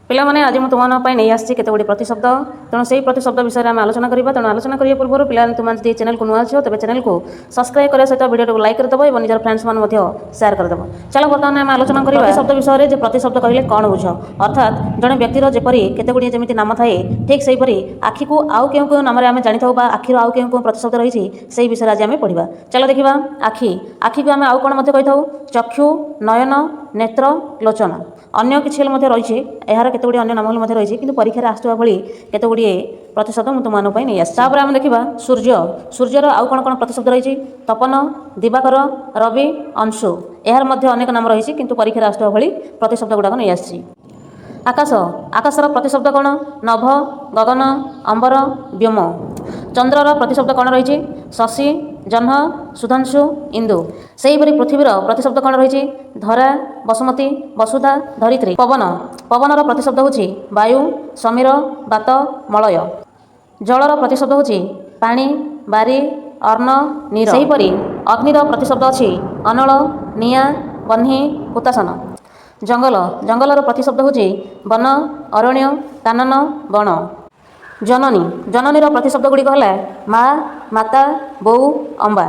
ପିଲାମାନେ, ଆଜି ମୁଁ ତୁମମାନଙ୍କ ପାଇଁ ନେଇ ଆସିଛି କେତେ ଗୁଡ଼ିଏ ପ୍ରତିଶବ୍ଦ। ତେଣୁ ସେହି ପ୍ରତିଶବ୍ଦ ବିଷୟରେ ଆମେ ଆଲୋଚନା କରିବା। ତେଣୁ ଆଲୋଚନା କରିବା ପୂର୍ବରୁ ପିଲାମାନେ, ତୁମେ ଯଦି ଚ୍ୟାନେଲକୁ ନୂଆ ଅଛ, ତେବେ ଚ୍ୟାନେଲକୁ ସବସ୍କ୍ରାଇବ୍ କରିବା ସହିତ ଭିଡ଼ିଓଟିକୁ ଲାଇକ୍ କରିଦେବ ଏବଂ ନିଜର ଫ୍ରେଣ୍ଡସ୍ ମାନେ ମଧ୍ୟ ସେୟାର କରିଦେବ। ଚାଲ, ବର୍ତ୍ତମାନ ଆମେ ଆଲୋଚନା କରିବା ପ୍ରତିଶବ୍ଦ ବିଷୟରେ ଯେ ପ୍ରତିଶବ୍ଦ କହିଲେ କ'ଣ ବୁଝ। ଅର୍ଥାତ୍ ଜଣେ ବ୍ୟକ୍ତିର ଯେପରି କେତେ ଗୁଡ଼ିଏ ଯେମିତି ନାମ ଥାଏ, ଠିକ୍ ସେହିପରି ଆଖିକୁ ଆଉ କେଉଁ କେଉଁ ନାମରେ ଆମେ ଜାଣିଥାଉ ବା ଆଖିର ଆଉ କେଉଁ କେଉଁ ପ୍ରତିଶବ୍ଦ ରହିଛି, ସେହି ବିଷୟରେ ଆଜି ଆମେ ପଢ଼ିବା। ଚାଲ ଦେଖିବା। ଆଖି, ଆଖିକୁ ଆମେ ଆଉ କ'ଣ ମଧ୍ୟ କହିଥାଉ? ଚକ୍ଷୁ, ନୟନ, ନେତ୍ର, ଲୋଚନ। ଅନ୍ୟ କିଛି ହେଲେ ମଧ୍ୟ ରହିଛି, ଏହାର କେତେ ଗୁଡ଼ିଏ ଅନ୍ୟ ନାମ ହେଲେ ମଧ୍ୟ ରହିଛି, କିନ୍ତୁ ପରୀକ୍ଷାରେ ଆସୁଥିବା ଭଳି କେତେ ଗୁଡ଼ିଏ ପ୍ରତିଶବ୍ଦ ମୁଁ ତୁମମାନଙ୍କ ପାଇଁ ନେଇ ଆସିଛି। ତାପରେ ଆମେ ଦେଖିବା ସୂର୍ଯ୍ୟ। ସୂର୍ଯ୍ୟର ଆଉ କ'ଣ କ'ଣ ପ୍ରତିଶବ୍ଦ ରହିଛି? ତପନ, ଦିବାକର, ରବି, ଅଂଶୁ। ଏହାର ମଧ୍ୟ ଅନେକ ନାମ ରହିଛି, କିନ୍ତୁ ପରୀକ୍ଷାରେ ଆସୁଥିବା ଭଳି ପ୍ରତିଶବ୍ଦ ଗୁଡ଼ାକ ନେଇ ଆସିଛି। ଆକାଶ, ଆକାଶର ପ୍ରତିଶବ୍ଦ କ'ଣ? ନଭ, ଗଗନ, ଅମ୍ବର, ବ୍ୟୋମ। ଚନ୍ଦ୍ରର ପ୍ରତିଶବ୍ଦ କ'ଣ ରହିଛି? ଶଶି, ଜହ୍ନ, ସୁଧାଂଶୁ, ଇନ୍ଦୁ। ସେହିପରି ପୃଥିବୀର ପ୍ରତିଶବ୍ଦ କ'ଣ ରହିଛି? ଧରା, ବସୁମତୀ, ବସୁଧା, ଧରିତ୍ରୀ। ପବନ, ପବନର ପ୍ରତିଶବ୍ଦ ହେଉଛି ବାୟୁ, ସମୀର, ବାତ, ମଳୟ। ଜଳର ପ୍ରତିଶବ୍ଦ ହେଉଛି ପାଣି, ବାରି, ଅନ୍ନ, ନୀର। ସେହିପରି ଅଗ୍ନିର ପ୍ରତିଶବ୍ଦ ଅଛି ଅନଳ, ନିଆଁ, ବହ୍ନି, ହୁତାଶନ। ଜଙ୍ଗଲ, ଜଙ୍ଗଲର ପ୍ରତିଶବ୍ଦ ହେଉଛି ବନ, ଅରଣ୍ୟ, କାନନ, ବଣ। ଜନନୀ, ଜନନୀର ପ୍ରତିଶବ୍ଦ ଗୁଡ଼ିକ ହେଲା ମା, ମାତା, ବୋଉ, ଅମ୍ବା।